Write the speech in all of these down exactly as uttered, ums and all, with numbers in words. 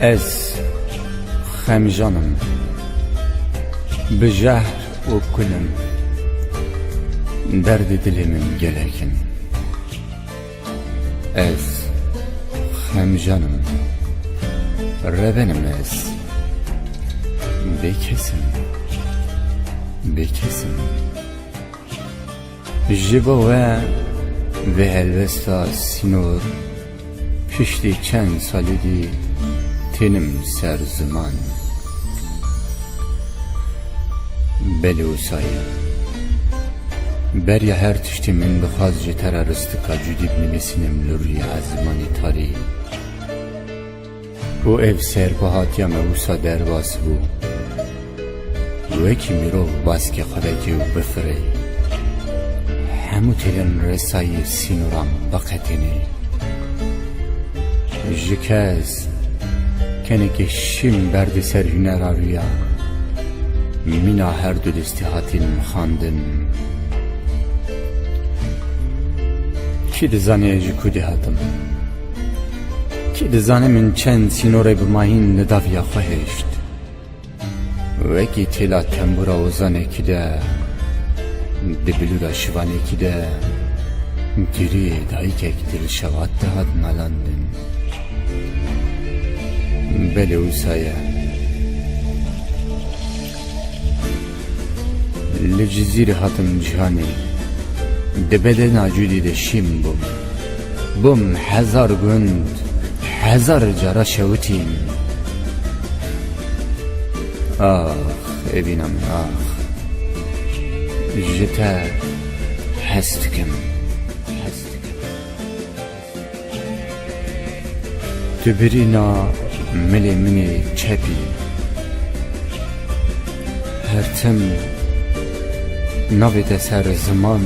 Ez xemjan im, bi jehr û kul im, derdê dilê min gelek in. Ez xemjan im, reben im ez, bêkes im, bêkes im. Ji bo we vê helwesta sînor piştî çend salî dî tînim ser ziman. Belê wisa ye. Beriya her tiştî min dixwast ji te re ristika cudî binivîsînim li rûyê ezmanê tarî. Û ev serguhatiya me wisa derbas bû. Wekî mirov baskê xwe vekê û bifirê. Hemû têlên resayî sînoran biqetînê. Ji kes kenekê şîm berdî ser hunera rûya. Mîna her du destî hatîn mixandin. Kî dizane ji ku dê hatim? Kî dizane min çend sînorê bi mahîn li daviya xwe hişt? Wekî têla tembûra ozanekî de, di bilûra şivanekî de, giriyê dayikek dilşewat dihat melandin. Belê wisa ye. Li Cizîrê hatim cîhanê, di bedena cûdî de şîm bûm. Bûm hezar gund, hezar cara şewitîm. Ax, evîna min, ax. Ji te hez dikim, hez dikim. Tu birîna milê min ê çepî. Her tim navê te ser ziman,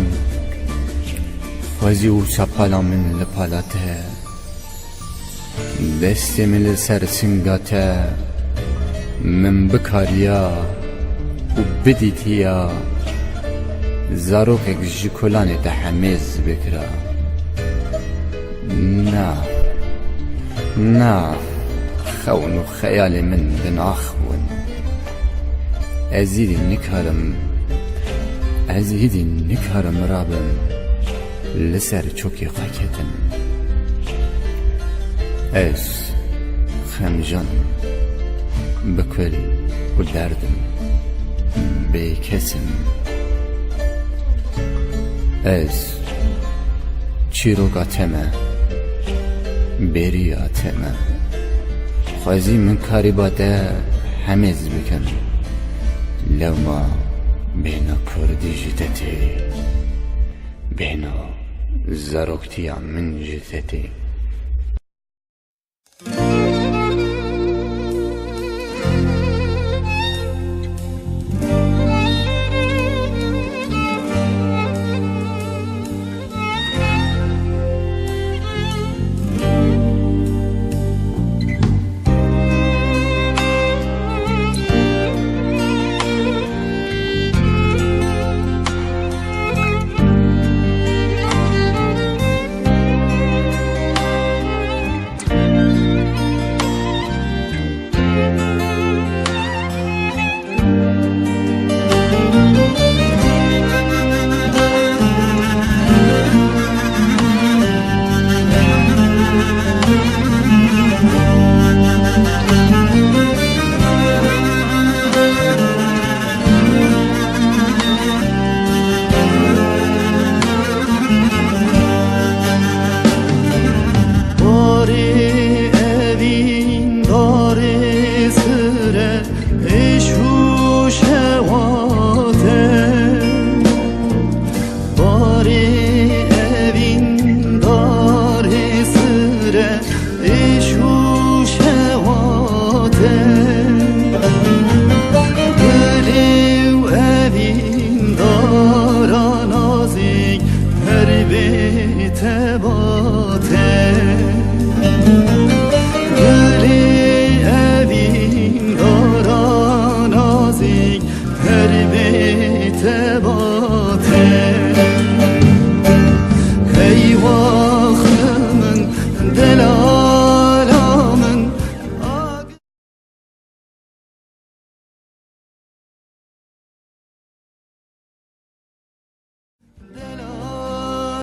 xwezî wisa pala min li pala te. Destê min li ser singa te, min bikariya û bidîtiya zarokek ji kolanê te hemêz bikira. Na, na, xewn û xeyalê min di nax bûn. Ez îdî nikarim, ez îdî nikarim rabim. Li ser çokê xwe ketim. Ez xemjan im, bi kul û derd im, bêkes im. Ez çîroka te me, bêriya te me. Xwezî min karîba te hemêz bikim. Lewma bêhna kurdî ji te tê. Bêhna zaroktiya min ji te tê.